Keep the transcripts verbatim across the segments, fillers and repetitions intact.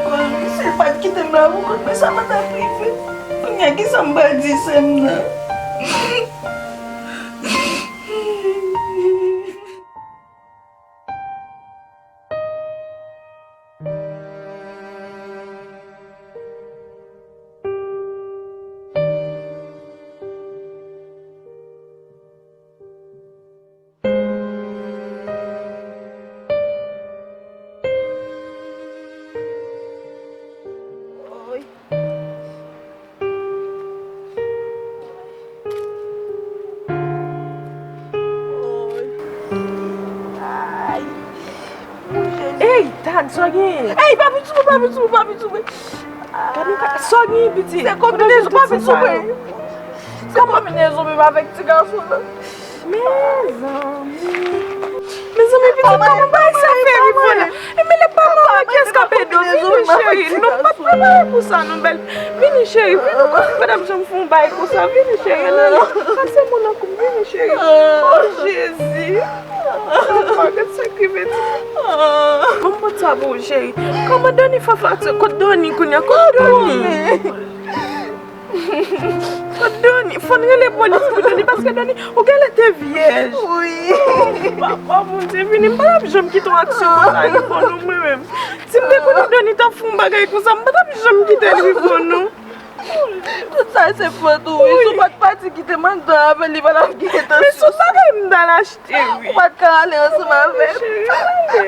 Misye pa t kite m la pou kont mwen, sa pa t ap rive. Kounye a, kisa m pral di sè m nan? Ey, Tan, sa w genyen? Ey, pa vin sou mwen, pa vin sou mwen, pa vin sou mwen. Gade yon ka, sa w genyen, pitit? Se konbinezon, pa vin sou mwen. Se konbinezon menm avèk ti gason nan. Mezanmi. Mezanmi, pitit, kòman bagay sa fè rive la? E men lè pa mwen, kiyès k ap ede w? Vini, cheri. Nou pa t prepare pou sa, non, bèl. Vini, cheri, vini. Ou pa t ap janm fè yon bagay konsa. Vini, cheri, ann ale. Pase mwen nan kou m, vini, cheri. Oh, Jezi. Papa, gad sa k rive, ti. Ban m pot sa pou ou, cheri. Kòman Doni fè fache? Kot Doni kounye a? Kot Doni? Kot Doni? Fò n rele polis pou Doni, paske Doni, ou genlè te vyèj. Wi. Papa Bondye, vini, m pa t ap janm kite yon aksyon konsa rive w, non, mwen menm. Si m te konnen Doni t ap fè yon bagay konsa, m pa t ap janm kite l rive w, non. Tout sa se fòt ou, wi. Si w pa t pati kite m anndan avè l, li pa t ap gen entansyon sa. Men se yon bagay m t al achte, wi. Ou pa t ka ale ansanm avè l. Cheri, ale.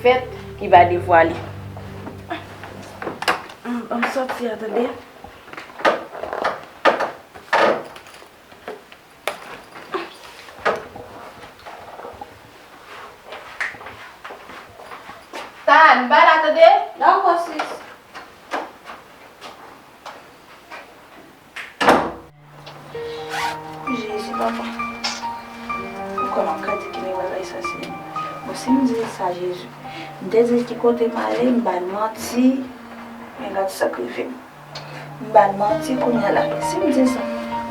Fèt, li va devwale. M, m sòti a, tande. Tan, m pa la, tande. Dakò, sis. Jezi, papa. Poukò m ap gade ki bagay sa, Senyè? Mwen Si m di l sa, Jezi, m te di l ki kote m ale, m ba l manti, men gad sa k rive m. M ba l manti kounye a la. Si m di l sa,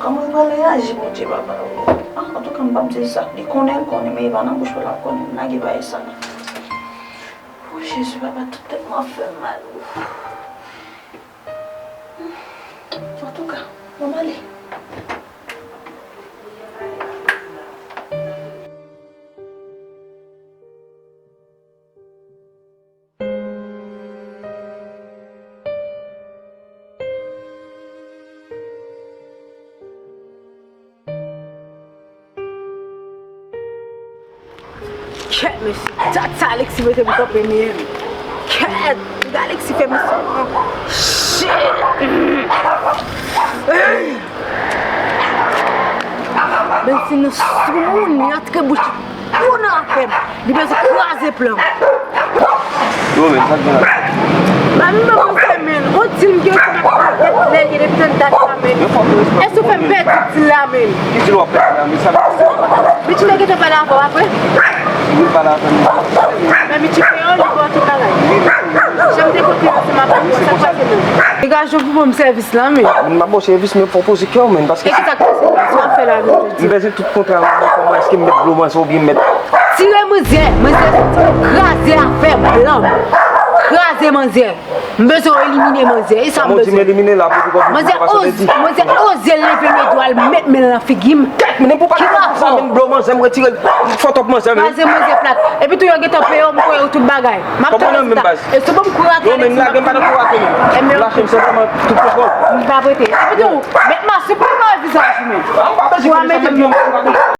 kòman l pral reyaji, Bondye, papa, o? Ah, antouka, m p ap di l sa. Li konnen, l konnen, men e pa nan bouch mwen l ap konnen. M lage bagay sa la. O, Jezi, papa, tout tèt mwen ap fè m mal. Antouka, bon, m ale. Kèt, mesye. Dat sa Alexis mete pou kanpe m ye. Kèt, gade Alexis fè misye an. Shit. Men si nou soumoun, li antre bouch pou nan afè m. Li bezwen kraze plan m. Yo, men, sa k gen la? Mami, mwen, mwen, se men. On di m ke se m ap pèdi lè gen depi nan dat sa, men. Èske w fè m pèdi di la, men? Ki di l w ap pèdi la, men sa k gen la? Michi te gentan pale avè w apre? Wi, l pale avè m. Men Michi peye w, li ba w tout bagay. Jan m te konte ansanm avè w, sa k pase, men? Degaje w pou ban m sèvis la, men. M ap ba w sèvis, men fò w poze kè w, men, paske... E ki sa k pase? Sa w ap fè la, men? M bezwen tout kontra mwen, kòman èske m met dlo manzè oubyen m met... Tire manzè, manzè, tire, kraze afè blan. Kraze manzè. M bezwen w elimine manzè. E sa m bezwen. Manzè oz-, manzè oze leve men dwa l met men l nan figi m. Kèt, men pou pa... Ki rapò? Dlo manzè, m retire fòtòp manzè, men. Kraze manzè plat. Epi tou yo gentan peye w, m peye w tout bagay. M ap tann sa. E sou bon m kou rate. Yo, men m lage m pa nan kou rate, men. M lache m senpleman tout kontwòl. M pa prete. Epi tou, met mask pou mwen vizaj ou, men. Ah, m pa bezwen mete mask.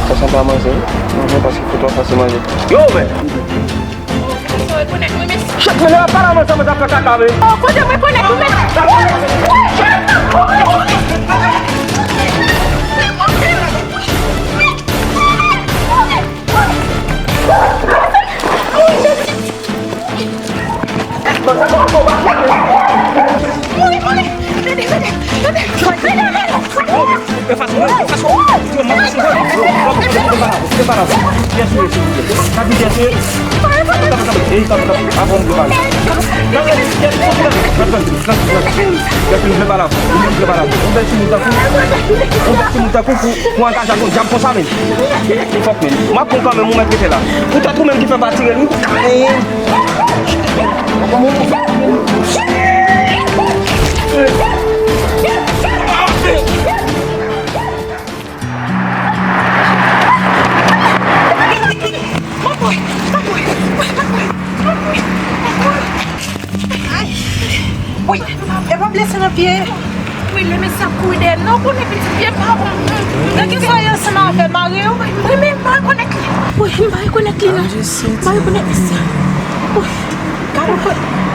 Sa sanble a manje, wi. Mhm, paske foto a fasil manje. Yo, men! Chèf, men nan pa la, manje, manje ap fè kaka, men. Oh, kote mwen konnen pou mèt. Pou angaje ak yon dyab konsa, men. Fòk, men. M ap pran kanmenm, ou mèt rete la. Poutèt ou menm ki fè m pa tire l, wi. Ay. Wi, e pa blese nan pye. Wi, lè mesye ap kouri dèyè m nan, ou konnen pitit pye m pa bon. Nan ki sa w ye ansanm avè mari w? Wi, men m pa rekonèt li. Wi, m pa rekonèt li, non. M pa rekonèt mesye a. Wi. Gade,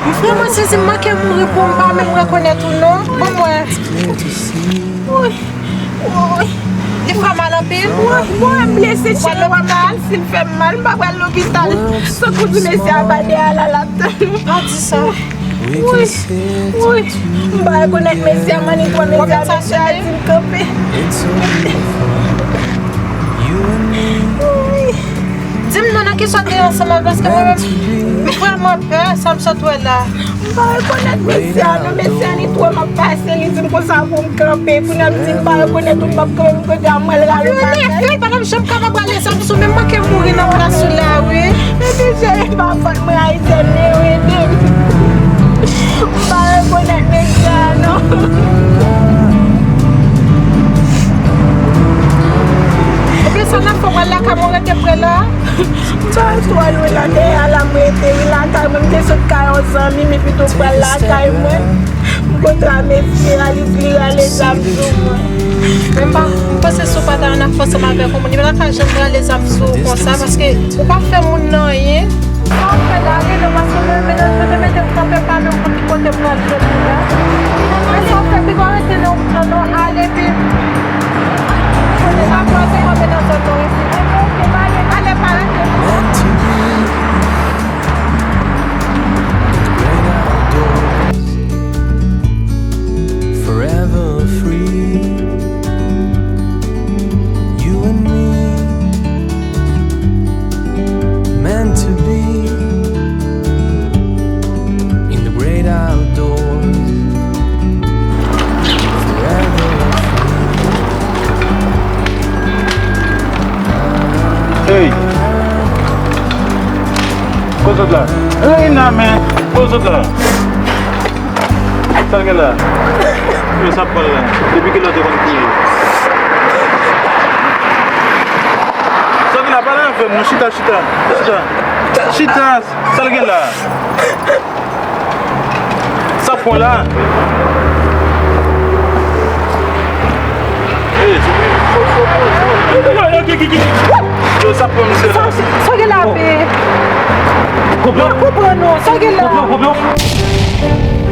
m vrèman sezi, m manke mouri pou m pa menm rekonèt ou, non. Bon, mwen. Wi. Woy. Li fè w mal anpil? Woy, mwen m blese, cheri, w ap di m si l fè m mal, m pa pral lopital. Tankou di mesye a pa dèyè la, l ap tann ou. Pa di sa. Woy, woy. M pa rekonèt mesye a, m annik wè mesye a, mesye a di m kanpe. Woy. Di m non, nan ki sa w te ansanm avè l, paske mwen menm, m vrèman pè sa m sot wè la. M pa rekonèt mesye a non, mesye a li t wè m ap pase, li di m konsa pou m kanpe, kounye a m di m pa rekonèt ou, m p ap kanpe pou kote a, m pral rale bagay. Yo nève, pa t ap janm kapab rale zam sou, men m manke mouri nan plas ou la, wi. Epi cheri, pa fòt mwen, Ayisyèn li ye, wi, ede m. M pa rekonèt mesye a non. Epi sa n ap fè, w al lakay mwen, rete prè la. M pa twò lwen la, dèyè a la m rete wi, lakay mwen. M te sot kay yon zanmi m epi tou m pral lakay mwen. M kontre a mesye a, li di li rale zam sou mwen. Men m pa, m panse si w pa ta nan afè ansanm avèk yon moun, li pa ta ka janm rale zam sou ou konsa, paske ou pa fè moun nan anyen. Sa w fè la, rele non, paske mwen menm, mwen te mete m kanpe pa men w konn ki kote m pral soti la. Men sa w fè, piga w rete nan wout lan non, ale epi Meant to be in the great outdoors, forever free. You and me, meant to be in the great outdoors, forever free. Hey! Kote w sot la? Hey, nan men! Kote w sot la? Sa l gen la? Yo, sa pran la. Depi kilè w te konn kriye? Sa l gen la? Pale avè m non, chita, chita. Chita. Chita. Sa l gen la? Sa pran la? Hey. Yo, yo, ki, ki, ki? Yo, sa pran misye la? Sa, sa gen la, be? Konplo? Mwen konprann non, sa gen la? Konplo, konplo.